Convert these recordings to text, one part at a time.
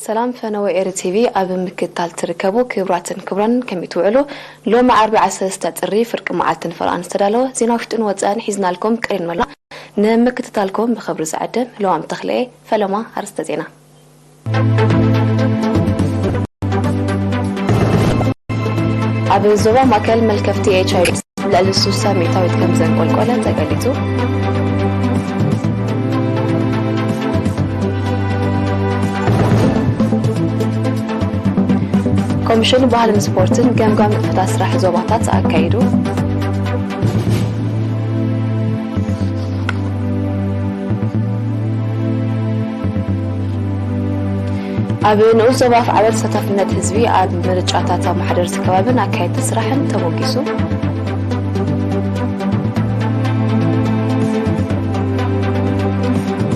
ሰላም ፈነወ ኤሪ ቲቪ ኣብ ምክትታል ትርከቡ ክቡራትን ክቡራን ከመይ ትውዕሉ? ሎሚ ዓርቢ ዓሰርተ ሰለስተ ጥሪ ፍርቂ መዓልቲ ንፈረቓን ዝተዳለወ ዜና ውሽጥን ወጻእን ሒዝናልኩም ቀሪብና ኣለና። ንምክትታልኩም ብኽብሪ ዝዕድም ለዋም ተኽለየ። ፈለማ ኣርእስተ ዜና። ኣብ ዞባ ማእከል መልከፍቲ ኤች ኣይ ቪ ልዕሊ ሱሳ ሚእታዊት ከም ዘንቆልቆለ ተገሊጹ። ኮሚሽን ባህልን ስፖርትን ገምጋም ንጥፈታት ስራሕ ዞባታት ኣካይዱ። ኣብ ንኡስ ዞባ ኣፍዓበት ተሳታፍነት ህዝቢ ኣብ ምርጫታት ኣመሓደርቲ ከባብን ኣካየድቲ ስራሕን ተሞጊሱ።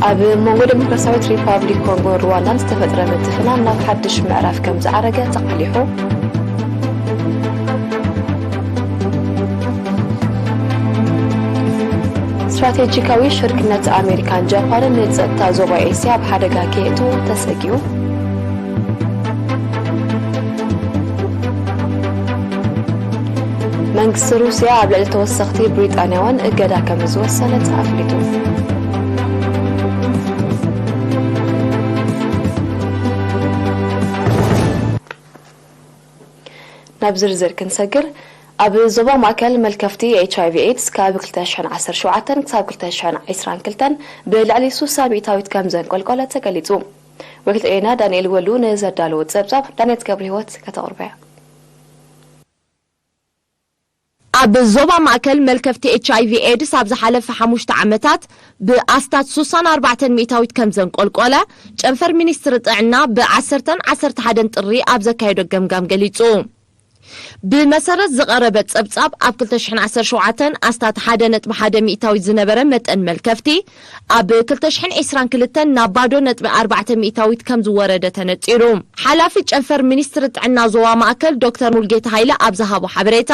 ኣብ መንጎ ዴሞክራሲያዊት ሪፓብሊክ ኮንጎን ሩዋንዳን ዝተፈጥረ ምትፍናን ናብ ሓድሽ ምዕራፍ ከም ዝዓረገ ተቓሊሑ። ስትራቴጂካዊ ሽርክነት ኣሜሪካን ጃፓንን ንጸጥታ ዞባ ኤስያ ኣብ ሓደጋ ከየእትዎ ተሰጊኡ። መንግስቲ ሩስያ ኣብ ልዕሊ ተወሰኽቲ ብሪጣንያውያን እገዳ ከም ዝወሰነት ኣፍሊጡ። ናብ ዝርዝር ክንሰግር፣ ኣብ ዞባ ማእከል መልከፍቲ ኤች ኣይ ቪ ኤድስ ካብ ክልተ ሽሕን ዓሰርተ ሸውዓተን ክሳብ ክልተ ሽሕን ዕስራን ክልተን ብልዕሊ ሱሳ ሚእታዊት ከም ዘንቆልቆለ ተገሊጹ። ወኪል ጥዕና ዳንኤል ወሉ ንዘዳለዎ ጸብጻብ ዳንኤት ገብረ ህይወት ከተቕርቦ እያ። ኣብ ዞባ ማእከል መልከፍቲ ኤች ኣይ ቪ ኤድስ ኣብ ዝሓለፈ ሓሙሽተ ዓመታት ብኣስታት ሱሳን ኣርባዕተን ሚእታዊት ከም ዘንቆልቆለ ጨንፈር ሚኒስትሪ ጥዕና ብ ዓሰርተን ዓሰርተ ሓደን ጥሪ ኣብ ዘካየዶ ገምጋም ገሊጹ። ብመሰረት ዝቐረበ ጸብጻብ፣ ኣብ ክልተ ሽሕን ዓሰርተ ሸውዓተን ኣስታት ሓደ ነጥቢ ሓደ ሚእታዊት ዝነበረ መጠን መልከፍቲ፣ ኣብ ክልተ ሽሕን ዕስራን ክልተን ናብ ባዶ ነጥቢ ኣርባዕተ ሚእታዊት ከም ዝወረደ ተነጺሩ። ሓላፊ ጨንፈር ሚኒስትሪ ጥዕና ዞባ ማእከል ዶክተር ሙልጌታ ሃይለ ኣብ ዝሃቦ ሓበሬታ፣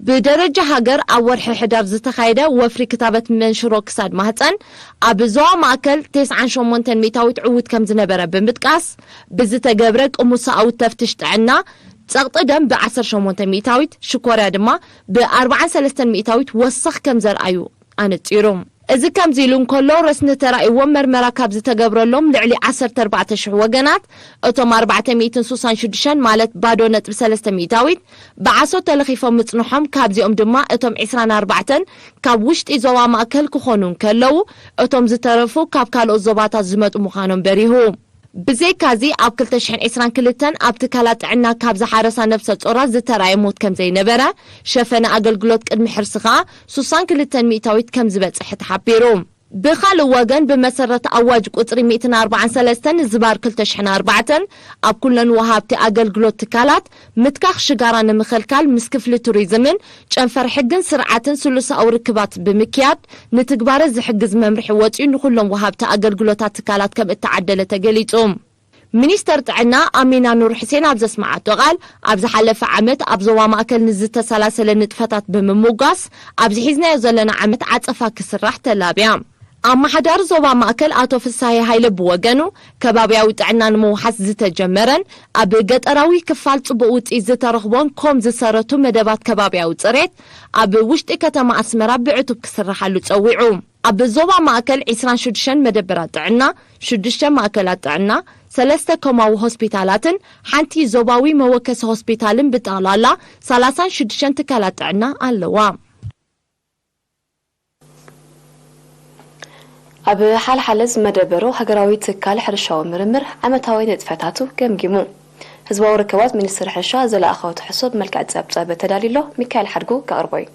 ብደረጃ ሃገር ኣብ ወርሒ ሕዳር ዝተኻየደ ወፍሪ ክታበት መንሽሮ ክሳድ ማህጸን ኣብ ዞባ ማእከል ተስዓን ሸሞንተን ሚእታዊት ዕዉት ከም ዝነበረ ብምጥቃስ፣ ብዝተገብረ ቅሙሳኣዊ ተፍትሽ ጥዕና፣ ጸቕጢ ደም ብ ዓሰርተ ሸሞንተ ሚእታዊት፣ ሽኮርያ ድማ ብ ኣርባዓን ሰለስተን ሚእታዊት ወሰኽ ከም ዘርኣዩ ኣነጺሩ። እዚ ከምዚ ኢሉ እንከሎ፣ ረስኒ ተራእይዎም መርመራ ካብ ዝተገብረሎም ልዕሊ ዓሰርተ ኣርባዕተ ሽሕ ወገናት፣ እቶም ኣርባዕተ ሚእትን ሱሳን ሽዱሽተን ማለት ባዶ ነጥቢ ሰለስተ ሚእታዊት ብዓሶ ተለኺፎም ምጽንሖም፣ ካብዚኦም ድማ እቶም ዕስራን ኣርባዕተን ካብ ውሽጢ ዞባ ማእከል ክኾኑ እንከለዉ፣ እቶም ዝተረፉ ካብ ካልኦት ዞባታት ዝመጹ ምዃኖም በሪሁ። ብዘይካዚ፣ ኣብ ክልተ ሽሕን ዕስራን ክልተን ኣብ ትካላት ጥዕና ካብ ዝሓረሳ ነብሰ ጾራት ዝተራእየ ሞት ከም ዘይነበረ፣ ሸፈነ ኣገልግሎት ቅድሚ ሕርሲ ከኣ ሱሳን ክልተን ሚእታዊት ከም ዝበጽሐ ተሓቢሩ። ብኻልእ ወገን፣ ብመሰረት ኣዋጅ ቁጽሪ ሚእትን ኣርባዓን ሰለስተን ዝባር ክልተ ሽሕን ኣርባዕተን፣ ኣብ ኩለን ወሃብቲ ኣገልግሎት ትካላት ምትካኽ ሽጋራ ንምኽልካል ምስ ክፍሊ ቱሪዝምን ጨንፈር ሕግን ስርዓትን ስሉሳዊ ርክባት ብምክያድ ንትግባረ ዝሕግዝ መምርሒ ወጺኡ ንኹሎም ወሃብቲ ኣገልግሎታት ትካላት ከም እተዓደለ ተገሊጹ። ሚኒስተር ጥዕና ኣሚና ኑር ሕሴን ኣብ ዘስመዓቶ ቃል፣ ኣብ ዝሓለፈ ዓመት ኣብ ዞባ ማእከል ንዝተሰላሰለ ንጥፈታት ብምምጓስ፣ ኣብዚ ሒዝናዮ ዘለና ዓመት ዓጸፋ ክስራሕ ተላብያ። ኣመሓዳሪ ዞባ ማእከል ኣቶ ፍሳሄ ሃይለ ብወገኑ፣ ከባብያዊ ጥዕና ንምውሓስ ዝተጀመረን ኣብ ገጠራዊ ክፋል ጽቡቕ ውጽኢት ዝተረኽቦን ኮም ዝሰረቱ መደባት ከባብያዊ ጽሬት ኣብ ውሽጢ ከተማ ኣስመራ ብዕቱብ ክስረሓሉ ጸዊዑ። ኣብ ዞባ ማእከል ዕስራን ሽዱሽተን መደበራት ጥዕና፣ ሽዱሽተ ማእከላት ጥዕና፣ ሰለስተ ኮማዊ ሆስፒታላትን ሓንቲ ዞባዊ መወከሲ ሆስፒታልን ብጠቕላላ ሰላሳን ሽዱሽተን ትካላት ጥዕና ኣለዋ። ኣብ ሓልሓለ ዝመደበሩ ሃገራዊ ትካል ሕርሻዊ ምርምር ዓመታዊ ንጥፈታቱ ገምጊሙ። ህዝባዊ ርክባት ሚኒስትሪ ሕርሻ ዘለኣኸዎ ትሕዝቶ ብመልክዕ ጸብጻብ ተዳልዩ ኣሎ። ሚካኤል ሓድጉ ከቕርቦ እዩ።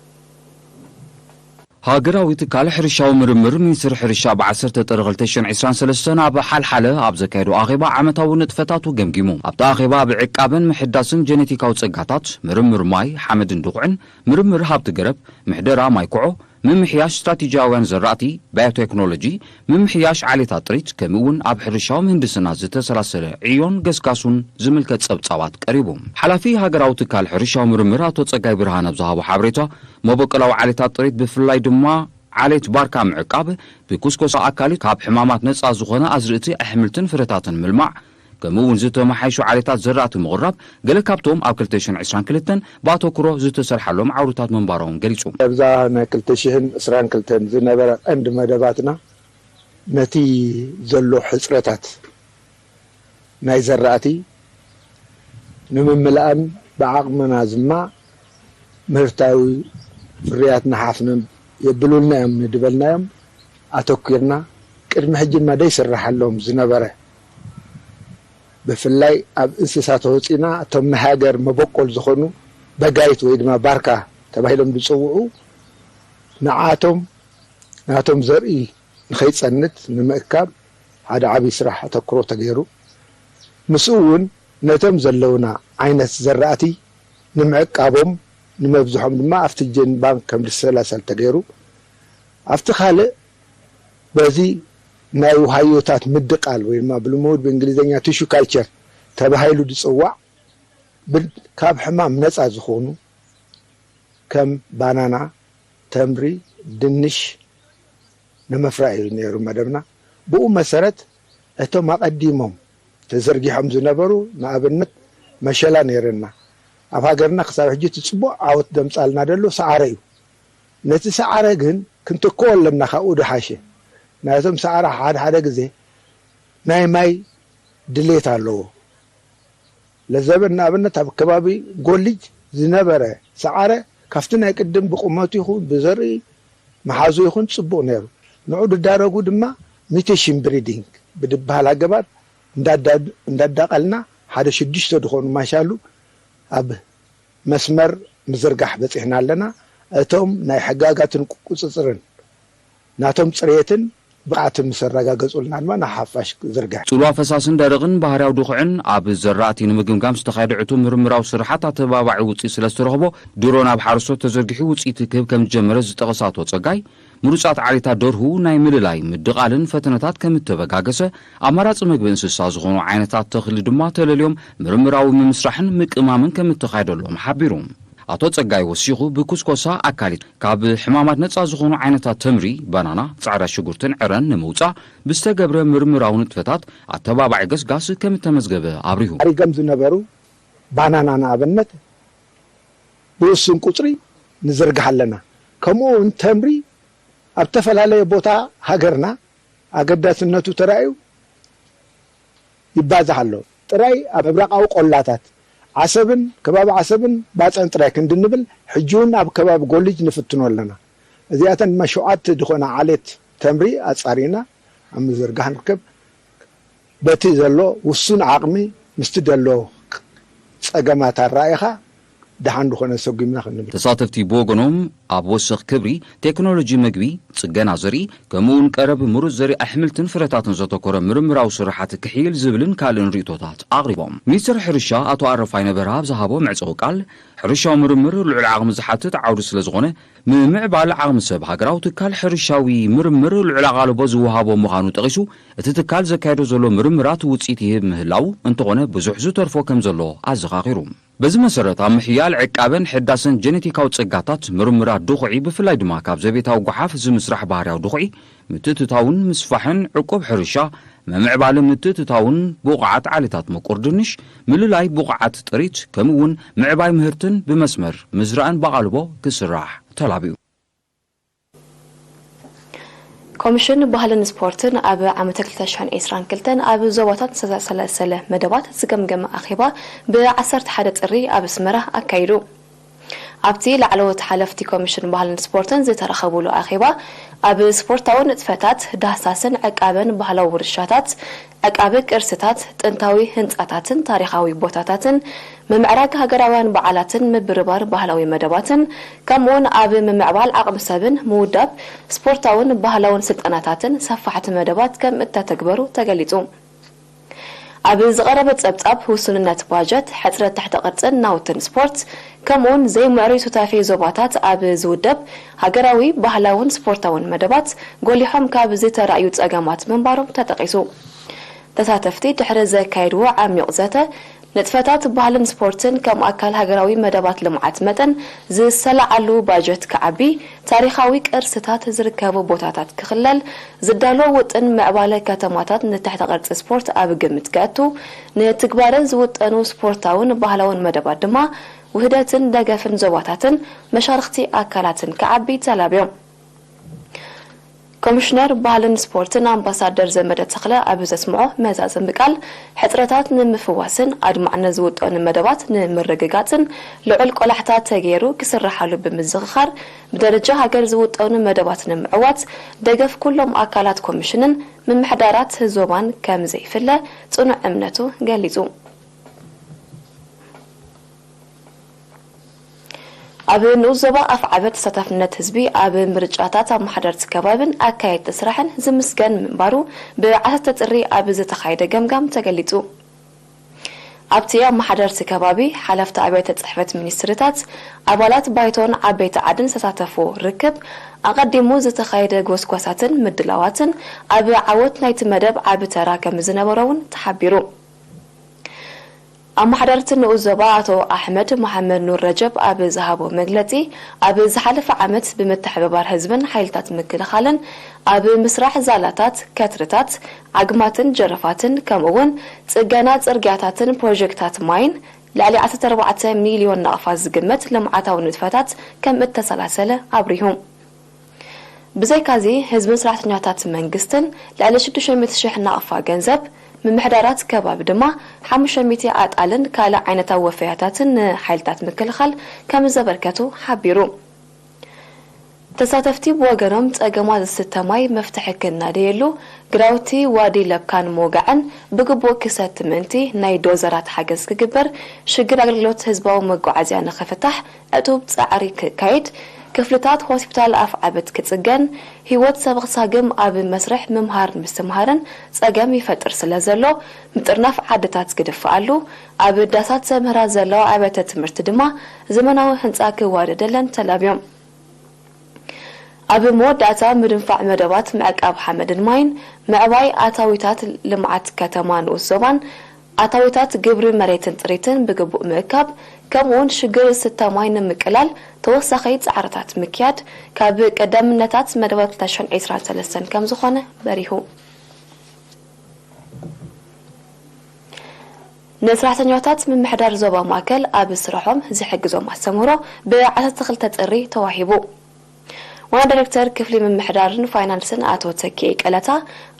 ሃገራዊ ትካል ሕርሻዊ ምርምር ሚኒስትሪ ሕርሻ ብ ዓሰርተ ጥሪ ክልተ ሽሕን ዕስራን ሰለስተን ኣብ ሓልሓለ ኣብ ዘካየዶ ኣኼባ ዓመታዊ ንጥፈታቱ ገምጊሙ። ኣብቲ ኣኼባ ብዕቃበን ምሕዳስን ጀኔቲካዊ ጸጋታት፣ ምርምር ማይ፣ ሓመድን ድኹዕን፣ ምርምር ሃብቲ ገረብ፣ ምሕደራ ማይ ኮዖ፣ ምምሕያሽ ስትራቴጂያውያን ዘራእቲ፣ ባዮቴክኖሎጂ፣ ምምሕያሽ ዓሌታት ጥሪት፣ ከምኡ እውን ኣብ ሕርሻዊ ምህንድስና ዝተሰላሰለ ዕዮን ገስጋሱን ዝምልከት ጸብጻባት ቀሪቡ። ሓላፊ ሃገራዊ ትካል ሕርሻዊ ምርምር ኣቶ ጸጋይ ብርሃን ኣብ ዝሃቦ ሓበሬታ፣ መበቆላዊ ዓሌታት ጥሪት ብፍላይ ድማ ዓሌት ባርካ ምዕቃብ፣ ብኩስኮሳ ኣካሊት ካብ ሕማማት ነጻ ዝኾነ ኣዝርእቲ ኣሕምልትን ፍረታትን ምልማዕ፣ ከምኡ እውን ዝተመሓይሹ ዓሌታት ዘራእቲ ምቕራብ ገለ ካብቶም ኣብ ክልተ ሽሕን ዕስራን ክልተን ብኣተኩሮ ዝተሰርሓሎም ዓውድታት ምንባሮም ገሊጹ። ኣብዛ ናይ ክልተ ሽሕን ዕስራን ክልተን ዝነበረ ቀንዲ መደባትና ነቲ ዘሎ ሕጽረታት ናይ ዘራእቲ ንምምላእን ብዓቕምና ድማ ምህርታዊ ፍርያት ንሓፍኖም የብሉልና እዮም ንድበልናዮም ኣተኲርና ቅድሚ ሕጂ ድማ ደይስርሓሎም ዝነበረ ብፍላይ ኣብ እንስሳ ተወፂና እቶም ንሃገር መበቆል ዝኾኑ በጋይት ወይ ድማ ባርካ ተባሂሎም ዝፅውዑ ንዓቶም ናቶም ዘርኢ ንኸይፀንት ንምእካብ ሓደ ዓብዪ ስራሕ ኣተክሮ ተገይሩ። ምስኡ እውን ነቶም ዘለውና ዓይነት ዘራእቲ ንምዕቃቦም ንመብዝሖም ድማ ኣብቲ ጀን ባንክ ከም ዝሰላሰል ተገይሩ። ኣብቲ ካልእ በዚ ናይ ውሃዮታት ምድቃል ወይ ድማ ብልሙድ ብእንግሊዝኛ ቲሹ ካልቸር ተባሂሉ ዝፅዋዕ ካብ ሕማም ነፃ ዝኾኑ ከም ባናና፣ ተምሪ፣ ድንሽ ንምፍራይ እዩ ነይሩ መደብና። ብኡ መሰረት እቶም ኣቐዲሞም ተዘርጊሖም ዝነበሩ ንኣብነት መሸላ ነይርና። ኣብ ሃገርና ክሳብ ሕጂ እቲ ፅቡቕ ዓወት ዘምፃልና ዘሎ ሰዓረ እዩ። ነቲ ሰዓረ ግን ክንትክኦ ኣለና ካብኡ ድሓሸ። ናይቶም ሰዓረ ሓደ ሓደ ግዜ ናይ ማይ ድሌት ኣለዎ። ለዘበን ንኣብነት ኣብ ከባቢ ጎልጅ ዝነበረ ሰዓረ ካብቲ ናይ ቅድም ብቁመቱ ይኹን ብዘርኢ መሓዙ ይኹን ጽቡቕ ነይሩ። ንዑ ድዳረጉ ድማ ሚቴሽን ብሪዲንግ ብድበሃል ኣገባብ እንዳዳቀልና ሓደ ሽዱሽተ ዝኾኑ ማሻሉ ኣብ መስመር ምዝርጋሕ በጺሕና ኣለና። እቶም ናይ ሕጋጋትን ቁጽጽርን ናቶም ጽሬትን ብቕዓትን ምስ ኣረጋገጹልና ድማ ንሓፋሽ ክዝርጋሕ። ጽልዋ ፈሳስን ደረቕን ባህርያዊ ድኹዕን ኣብ ዘራእቲ ንምግምጋም ዝተኻየደ ዕቱብ ምርምራዊ ስርሓት ኣተባባዒ ውጽኢት ስለ ዝተረኽቦ ድሮ ናብ ሓረስቶት ተዘርጊሑ ውጽኢት ክህብ ከም ዝጀመረ ዝጠቐሰ ኣቶ ጸጋይ፣ ምሩጻት ዓሌታት ደርሁ ናይ ምልላይ ምድቓልን ፈተነታት ከም እተበጋገሰ ኣማራጺ መግቢ እንስሳ ዝኾኑ ዓይነታት ተኽሊ ድማ ተለልዮም ምርምራዊ ምምስራሕን ምቅማምን ከም እተኻየደሎም ሓቢሩ። ኣቶ ጸጋይ ወሲኹ ብኩስኮሳ ኣካሊት ካብ ሕማማት ነጻ ዝኾኑ ዓይነታት ተምሪ፣ ባናና፣ ጻዕዳ ሽጉርትን ዕረን ንምውጻእ ብዝተገብረ ምርምራዊ ንጥፈታት ኣተባባዒ ገስጋስ ከም እተመዝገበ ኣብሪሁ። ኣሪገም ዝነበሩ ባናና ንኣብነት ብውሱን ቁጽሪ ንዝርግሕ ኣለና። ከምኡ እውን ተምሪ ኣብ ተፈላለየ ቦታ ሃገርና ኣገዳስነቱ ተራእዩ ይባዛሕ ኣሎ። ጥራይ ኣብ ምብራቓዊ ቆላታት ዓሰብን ከባቢ ዓሰብን ባጽዕን ጥራይ ክንድንብል ሕጂ እውን ኣብ ከባቢ ጎልጅ ንፍትኖ ኣለና። እዚኣተን ድማ ሸውዓተ ዝኾና ዓሌት ተምሪ ኣጻሪና ኣብ ምዝርጋሕ ንርከብ። በቲ ዘሎ ውሱን ዓቕሚ ምስቲ ዘሎ ጸገማት ኣረኣኢኻ ደሓን ዝኾነ ሰጒምና ክንብል። ተሳተፍቲ ብወገኖም ኣብ ወሰኽ ክብሪ፣ ቴክኖሎጂ መግቢ፣ ጽገና ዘርኢ፣ ከምኡ እውን ቀረብ ምሩጽ ዘርኢ ኣሕምልትን ፍረታትን ዘተኮረ ምርምራዊ ስራሓት ክሕይል ዝብልን ካልእን ርእይቶታት ኣቕሪቦም። ሚኒስትር ሕርሻ ኣቶ ኣረፋይነ በርሀ ኣብ ዝሃቦ መዕጸዊ ቃል፣ ሕርሻዊ ምርምር ልዑል ዓቕሚ ዝሓትት ዓውዲ ስለ ዝኾነ፣ ምምዕባል ዓቕሚ ሰብ ሃገራዊ ትካል ሕርሻዊ ምርምር ልዑል ኣቓልቦ ዝወሃቦ ምዃኑ ጠቒሱ፣ እቲ ትካል ዘካየዶ ዘሎ ምርምራት ውጽኢት ይህብ ምህላው እንተኾነ ብዙሕ ዝተርፎ ከም ዘሎ ኣዘኻኺሩ። በዚ መሰረት ኣብ ምሕያል ዕቃበን ሕዳሰን ጀኔቲካዊ ጸጋታት ምርምራት ድኹዒ ብፍላይ ድማ ካብ ዘቤታዊ ጓሓፍ ዝምስራሕ ባህርያዊ ድኹዒ ምትእትታውን ምስፋሕን ዕቁብ ሕርሻ ምምዕባለ ምትእትታውን ብቑዓት ዓሌታት ምቁር ድንሽ ምልላይ ብቑዓት ጥሪት ከምኡ እውን ምዕባይ ምህርትን ብመስመር ምዝራእን ብኣቓልቦ ክስራሕ ተላብዩ። ኮሚሽን ባህልን ስፖርትን ኣብ ዓመተ ክልተ ሽሕን ዕስራን ክልተን ኣብ ዞባታት ዝተሰለሰለ መደባት ዝገምገመ ኣኼባ ብ ዓሰርተ ሓደ ጥሪ ኣብ ኣስመራ ኣካይዱ። ኣብቲ ላዕለዎት ሓለፍቲ ኮሚሽን ባህልን ስፖርትን ዝተረኸብሉ ኣኼባ ኣብ ስፖርታዊ ንጥፈታት፣ ዳህሳስን ዕቃበን ባህላዊ ውርሻታት፣ ዕቃበ ቅርስታት፣ ጥንታዊ ህንጻታትን ታሪኻዊ ቦታታትን፣ ምምዕራግ ሃገራውያን በዓላትን ምብርባር ባህላዊ መደባትን፣ ከምኡውን ኣብ ምምዕባል ዓቕሚ ሰብን ምውዳብ ስፖርታውን ባህላውን ስልጠናታትን ሰፋሕቲ መደባት ከም እተተግበሩ ተገሊጹ። ኣብ ዝቐረበ ጸብጻብ፣ ውሱንነት ባጀት፣ ሕጽረት ትሕተ ቅርጽን ናውትን ስፖርት፣ ከምኡውን ዘይምዕሩይ ሱታፌ ዞባታት ኣብ ዝውደብ ሃገራዊ ባህላውን ስፖርታውን መደባት ጎሊሖም ካብ ዝተራእዩ ጸገማት ምንባሮም ተጠቒሱ። ተሳተፍቲ ድሕሪ ዘካየድዎ ዓሚቕ ዘተ፣ ንጥፈታት ባህልን ስፖርትን ከም ኣካል ሃገራዊ መደባት ልምዓት መጠን ዝሰላዓሉ ባጀት ክዓቢ፣ ታሪኻዊ ቅርስታት ዝርከቡ ቦታታት ክኽለል፣ ዝዳሎ ውጥን ምዕባለ ከተማታት ንትሕተ ቅርጺ ስፖርት ኣብ ግምት ከእቱ፣ ንትግባረ ዝውጠኑ ስፖርታውን ባህላውን መደባት ድማ ውህደትን ደገፍን ዞባታትን መሻርኽቲ ኣካላትን ክዓቢ ተላብዮም። ኮሚሽነር ባህልን ስፖርትን ኣምባሳደር ዘመደ ተኽለ ኣብ ዘስምዖ መዛዘሚ ቃል፣ ሕጽረታት ንምፍዋስን ኣድማዕነት ዝውጠኑ መደባት ንምርግጋጽን ልዑል ቆላሕታ ተገይሩ ክስርሓሉ ብምዝኽኻር፣ ብደረጃ ሃገር ዝውጠኑ መደባት ንምዕዋት ደገፍ ኩሎም ኣካላት ኮሚሽንን ምምሕዳራት ዞባን ከም ዘይፍለ ጽኑዕ እምነቱ ገሊጹ። ኣብ ንኡስ ዞባ ኣፍዓበት ተሳታፍነት ህዝቢ ኣብ ምርጫታት ኣመሓደርቲ ከባብን ኣካየድቲ ስራሕን ዝምስገን ምንባሩ ብዓሰርተ ጥሪ ኣብ ዝተኻየደ ገምጋም ተገሊጹ። ኣብቲ ኣመሓደርቲ ከባቢ፣ ሓለፍቲ ኣብያተ ጽሕፈት ሚኒስትርታት፣ ኣባላት ባይቶን ዓበይቲ ዓድን ዝተሳተፎ ርክብ፣ ኣቐዲሙ ዝተኻየደ ጎስጓሳትን ምድላዋትን ኣብ ዓወት ናይቲ መደብ ዓቢ ተራ ከም ዝነበሮ እውን ተሓቢሩ። ኣመሓዳርቲ ንኡስ ዞባ ኣቶ ኣሕመድ መሓመድ ኑር ረጀብ ኣብ ዝሃቦ መግለጺ፣ ኣብ ዝሓለፈ ዓመት ብምትሕብባር ህዝብን ሓይልታት ምክልኻልን ኣብ ምስራሕ ዛላታት፣ ከትርታት፣ ዓግማትን ጀረፋትን ከምኡ እውን ጽገና ጽርግያታትን ፕሮጀክታት ማይን ልዕሊ ዓሰርተ ኣርባዕተ ሚልዮን ናቕፋ ዝግመት ልምዓታዊ ንጥፈታት ከም እተሰላሰለ ኣብሪሁ። ብዘይካዚ፣ ህዝብን ሰራሕተኛታት መንግስትን ልዕሊ ሽዱሽተ ሚእቲ ሽሕ ናቕፋ ገንዘብ፣ ምምሕዳራት ከባቢ ድማ ሓሙሽተ ሚእቲ ኣጣልን ካልእ ዓይነታዊ ወፈያታትን ንሓይልታት ምክልኻል ከም ዘበርከቱ ሓቢሩ። ተሳተፍቲ ብወገኖም፣ ጸገማት ዝስተ ማይ መፍትሒ ክናደየሉ፣ ግራውቲ ዋዲ ለብካን ምውጋዕን ብግቡእ ክሰቲ ምእንቲ ናይ ዶዘራት ሓገዝ ክግበር፣ ሽግር ኣገልግሎት ህዝባዊ መጓዓዝያ ንኽፍታሕ ዕቱብ ጻዕሪ ክካየድ፣ ክፍልታት ሆስፒታል ኣፍዓበት ክጽገን፣ ህይወት ሰበኽ ሳግም ኣብ መስርሕ ምምሃር ምስትምሃርን ጸገም ይፈጥር ስለ ዘሎ፣ ምጥርናፍ ዓድታት ክድፍኣሉ፣ ኣብ ዳሳት ዘምህራ ዘለዋ ኣብያተ ትምህርቲ ድማ ዘመናዊ ህንጻ ክዋደደለን ተላብዮም። ኣብ መወዳእታ፣ ምድንፋዕ መደባት ምዕቃብ ሓመድን ማይን፣ ምዕባይ ኣታዊታት ልምዓት ከተማ ንኡስ ዞባን ኣታዊታት ግብሪ መሬትን ጥሪትን ብግቡእ ምእካብ፣ ከምኡውን ሽግር ዝስተ ማይ ንምቅላል ተወሳኺ ጻዕርታት ምክያድ፣ ካብ ቀዳምነታት መደባት ክልተ ሽሕን ዕስራን ሰለስተን ከም ዝኾነ በሪሁ። ንሰራሕተኛታት ምምሕዳር ዞባ ማእከል ኣብ ስራሖም ዝሕግዞም ኣስተምህሮ ብ ዓሰርተ ክልተ ጥሪ ተዋሂቡ። ዋና ዳይሬክተር ክፍሊ ምምሕዳርን ፋይናንስን ኣቶ ተኪኤ ቀለታ፣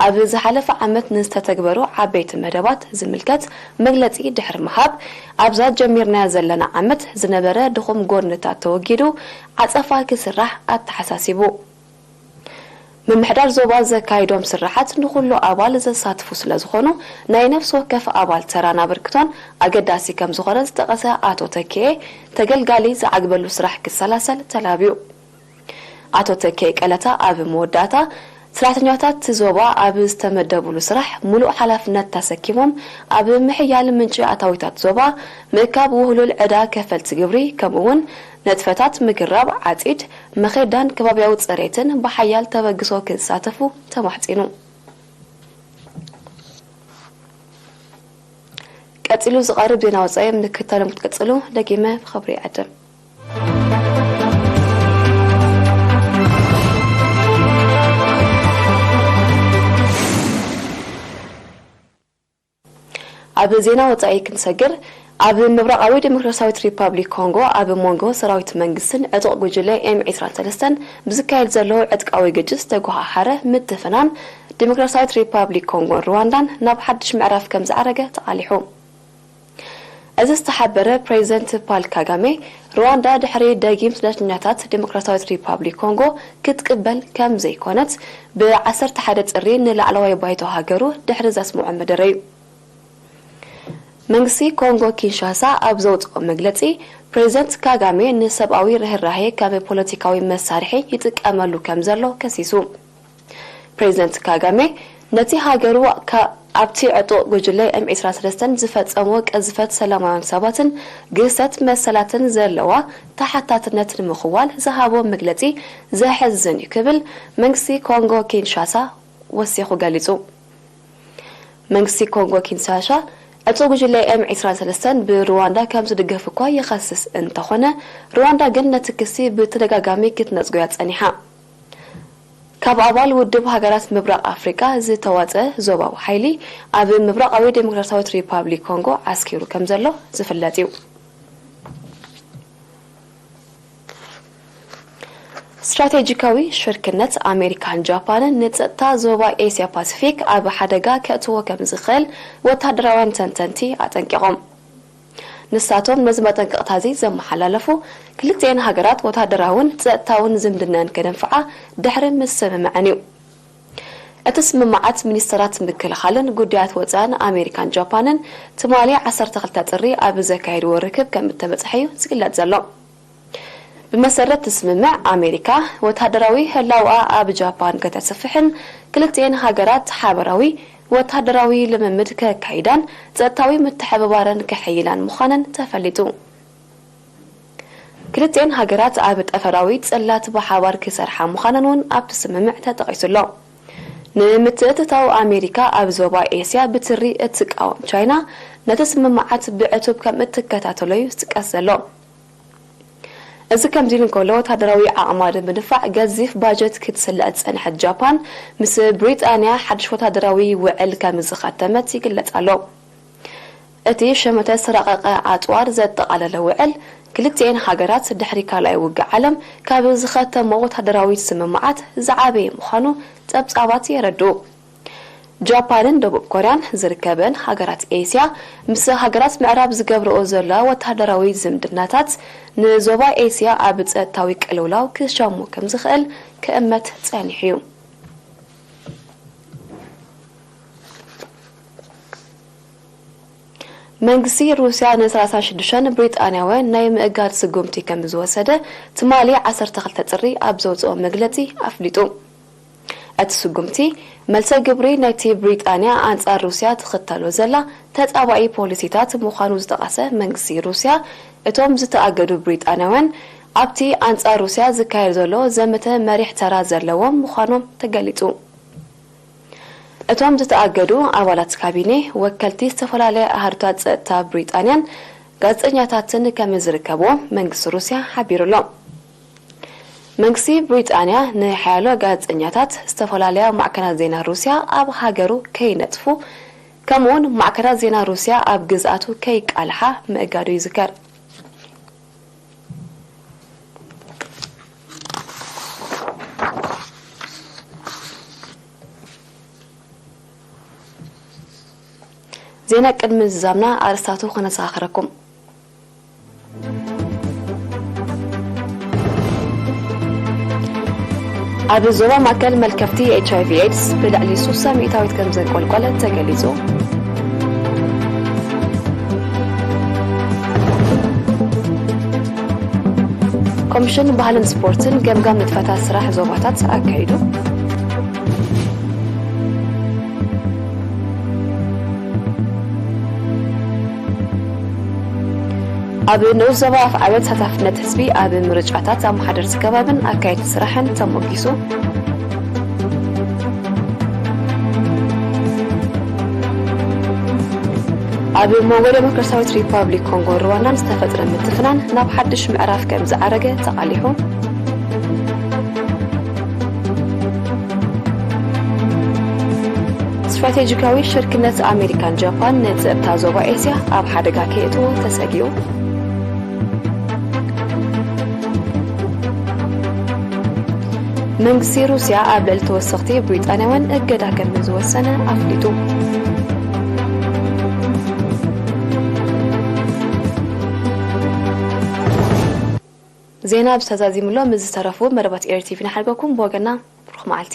ኣብ ዝሓለፈ ዓመት ንዝተተግበሩ ዓበይቲ መደባት ዝምልከት መግለጺ ድሕሪ ምሃብ፣ ኣብዛ ጀሚርናያ ዘለና ዓመት ዝነበረ ድኹም ጎድንታት ተወጊዱ ዓጸፋ ክስራሕ ኣተሓሳሲቡ። ምምሕዳር ዞባ ዘካይዶም ስራሓት ንኹሉ ኣባል ዘሳትፉ ስለ ዝኾኑ፣ ናይ ነፍሲ ወከፍ ኣባል ተራን ኣበርክቶን ኣገዳሲ ከም ዝኾነ ዝጠቐሰ ኣቶ ተኪኤ፣ ተገልጋሊ ዝዓግበሉ ስራሕ ክሰላሰል ተላብዩ። ኣቶ ተኪኤ ቀለታ ኣብ መወዳእታ፣ ሰራሕተኛታት ዞባ ኣብ ዝተመደቡሉ ስራሕ ሙሉእ ሓላፍነት ተሰኪሞም ኣብ ምሕያል ምንጪ ኣታዊታት ዞባ፣ ምእካብ ውህሉል ዕዳ ከፈልቲ ግብሪ፣ ከምኡ እውን ንጥፈታት ምግራብ ዓጺድ፣ መኼዳን ከባብያዊ ጽሬትን ብሓያል ተበግሶ ክሳተፉ ተማሕጺኑ። ቀጺሉ ዝቐርብ ዜና ወጻኢ ምክትታሎም ክትቀጽሉ ደጊመ ብኽብሪ ይዕድም። ኣብ ዜና ወጻኢ ክንሰግር፣ ኣብ ምብራቓዊ ዲሞክራሲያዊት ሪፓብሊክ ኮንጎ ኣብ መንጎ ሰራዊት መንግስትን ዕጡቕ ጉጅለ ኤም ዕስራን ሰለስተን ብዝካየድ ዘሎ ዕጥቃዊ ግጭት ዝተጓሃሃረ ምትፍናን ዲሞክራሲያዊት ሪፓብሊክ ኮንጎን ሩዋንዳን ናብ ሓድሽ ምዕራፍ ከም ዝዓረገ ተቓሊሑ። እዚ ዝተሓበረ ፕሬዚደንት ፓል ካጋሜ፣ ሩዋንዳ ድሕሪ ደጊም ስደተኛታት ዲሞክራሲያዊት ሪፓብሊክ ኮንጎ ክትቅበል ከም ዘይኮነት ብ ዓሰርተ ሓደ ጥሪ ንላዕለዋይ ባይቶ ሃገሩ ድሕሪ ዘስምዖ መደረ እዩ። መንግስቲ ኮንጎ ኪንሻሳ ኣብ ዘውጽኦ መግለጺ፣ ፕሬዚደንት ካጋሜ ንሰብኣዊ ርህራሄ ከም ፖለቲካዊ መሳርሒ ይጥቀመሉ ከም ዘሎ ከሲሱ። ፕሬዚደንት ካጋሜ ነቲ ሃገሩ ካ-፣ ኣብቲ ዕጡቕ ጉጅለ ኤም ዕስራን ሰለስተን ዝፈጸሞ ቅዝፈት ሰላማውያን ሰባትን ግህሰት መሰላትን ዘለዋ ተሓታትነት ንምኽዋል ዝሃቦ መግለጺ ዘሕዝን እዩ ክብል መንግስቲ ኮንጎ ኪንሻሳ ወሲኹ ገሊጹ። መንግስቲ ኮንጎ ኪንሻሳ ዕጹው ጉጅለ ኤም ዕስራን ሰለስተን ብሩዋንዳ ከም ዝድገፍ እኳ ይኸስስ እንተኾነ፣ ሩዋንዳ ግን ነቲ ክሲ ብተደጋጋሚ ክትነጽጎ እያ ጸኒሓ። ካብ ኣባል ውድብ ሃገራት ምብራቕ ኣፍሪቃ ዝተዋጸ ዞባዊ ሓይሊ ኣብ ምብራቓዊ ዴሞክራሲያዊት ሪፓብሊክ ኮንጎ ዓስኪሩ ከም ዘሎ ዝፍለጥ እዩ። ስትራቴጂካዊ ሽርክነት ኣሜሪካን ጃፓንን ንጸጥታ ዞባ ኤስያ ፓሲፊክ ኣብ ሓደጋ ከእትዎ ከም ዝኽእል ወታደራውያን ተንተንቲ ኣጠንቂቖም። ንሳቶም ነዚ መጠንቀቕታ እዚ ዘመሓላለፉ፣ ክልቲኤን ሃገራት ወታደራውን ጸጥታውን ዝምድነን ከደንፍዓ ድሕሪ ምስምምዐን እዩ። እቲ ስምምዓት ሚኒስተራት ምክልኻልን ጉዳያት ወጻእን ኣሜሪካን ጃፓንን ትማሊ ዓሰርተ ክልተ ጥሪ ኣብ ዘካየድዎ ርክብ ከም እተበጽሐ እዩ ዝግለጽ ዘሎ። ብመሰረት እቲ ስምምዕ፣ ኣሜሪካ ወታደራዊ ህላውኣ ኣብ ጃፓን ከተስፍሕን ክልቲኤን ሃገራት ሓበራዊ ወታደራዊ ልምምድ ከካይዳን ጸጥታዊ ምትሕብባረን ከሐይላን ምዃነን ተፈሊጡ። ክልቲኤን ሃገራት ኣብ ጠፈራዊ ጽላት ብሓባር ክሰርሓ ምዃነን እውን ኣብቲ ስምምዕ ተጠቒሱ ኣሎ። ንምትእትታው ኣሜሪካ ኣብ ዞባ ኤስያ ብትሪ እትቃወም ቻይና ነቲ ስምምዓት ብዕቱብ ከም እትከታተሎ እዩ ዝጥቀስ ዘሎ። እዚ ከምዚ ኢሉ እንከሎ፣ ወታደራዊ ዓቕማ ንምድንፋዕ ገዚፍ ባጀት ክትስልዕ ዝጸንሐት ጃፓን፣ ምስ ብሪጣንያ ሓድሽ ወታደራዊ ውዕል ከም ዝኸተመት ይግለጽ ኣሎ። እቲ ሸመተ ዝተራቐቐ ኣጽዋር ዘጠቓለለ ውዕል፣ ክልቲኤን ሃገራት ድሕሪ ካልኣይ ውግእ ዓለም ካብ ዝኸተሞ ወታደራዊ ስምምዓት ዝዓበየ ምዃኑ ጸብጻባት የረድኡ። ጃፓንን ደቡብ ኮርያን ዝርከበን ሃገራት ኤስያ፣ ምስ ሃገራት ምዕራብ ዝገብርኦ ዘለዋ ወታደራዊ ዝምድናታት፣ ንዞባ ኤስያ ኣብ ጸጥታዊ ቅልውላው ክሸሙ ከም ዝኽእል ክእመት ጸኒሑ እዩ። መንግስቲ ሩስያ ን ሰላሳ ሽዱሽተ ብሪጣንያውያን ናይ ምእጋድ ስጉምቲ ከም ዝወሰደ ትማሊ ዓሰርተ ክልተ ጥሪ ኣብ ዘውጽኦ መግለጺ ኣፍሊጡ። እቲ ስጉምቲ፣ መልሰ ግብሪ ናይቲ ብሪጣንያ ኣንጻር ሩስያ ትኽተሎ ዘላ ተጻባኢ ፖሊሲታት ምዃኑ ዝጠቐሰ መንግስቲ ሩስያ፣ እቶም ዝተኣገዱ ብሪጣንያውያን ኣብቲ ኣንጻር ሩስያ ዝካየድ ዘሎ ዘመተ መሪሕ ተራ ዘለዎም ምዃኖም ተገሊጹ። እቶም ዝተኣገዱ ኣባላት ካቢኔ፣ ወከልቲ ዝተፈላለያ ኣሃዱታት ጸጥታ ብሪጣንያን ጋዜጠኛታትን ከም ዝርከብዎም መንግስቲ ሩስያ ሓቢሩ ኣሎ። መንግስቲ ብሪጣንያ ንሓያሎ ጋዜጠኛታት፣ ዝተፈላለያ ማዕከናት ዜና ሩስያ ኣብ ሃገሩ ከይነጥፉ፣ ከምኡውን ማዕከናት ዜና ሩስያ ኣብ ግዝኣቱ ከይቃልሓ ምእጋዱ ይዝከር። ዜና ቅድሚ ዝዛምና ኣርእስታቱ ከነዘኻኽረኩም። ኣብ ዞባ ማእከል መልከፍቲ ኤች ኣይ ቪ ኤድስ ብልዕሊ ሱሳ ሚእታዊት ከም ዘንቆልቆለ ተገሊጹ። ኮሚሽን ባህልን ስፖርትን ገምጋም ንጥፈታት ስራሕ ዞባታት ኣካይዱ። ኣብ ንኡስ ዞባ ኣፍዓበት ተሳታፍነት ህዝቢ ኣብ ምርጫታት ኣመሓደርቲ ከባብን ኣካየድቲ ስራሕን ተሞጊሱ። ኣብ መንጎ ዴሞክራሲያዊት ሪፓብሊክ ኮንጎን ሩዋንዳን ዝተፈጥረ ምትፍናን ናብ ሓድሽ ምዕራፍ ከም ዝዓረገ ተቓሊሑ። ስትራቴጂካዊ ሽርክነት ኣሜሪካን ጃፓን ንጸጥታ ዞባ ኤስያ ኣብ ሓደጋ ከየእትዎ ተሰጊኡ። መንግስቲ ሩስያ ኣብ ልዕሊ ተወሰኽቲ ብሪጣንያውያን እገዳ ከም ዝወሰነ ኣፍሊጡ። ዜና ብዝተዛዚሙሎም ምስ ዝተረፉ መደባት ኤር ቲቪ ንሓድገኩም። ብወገና ብሩኽ መዓልቲ።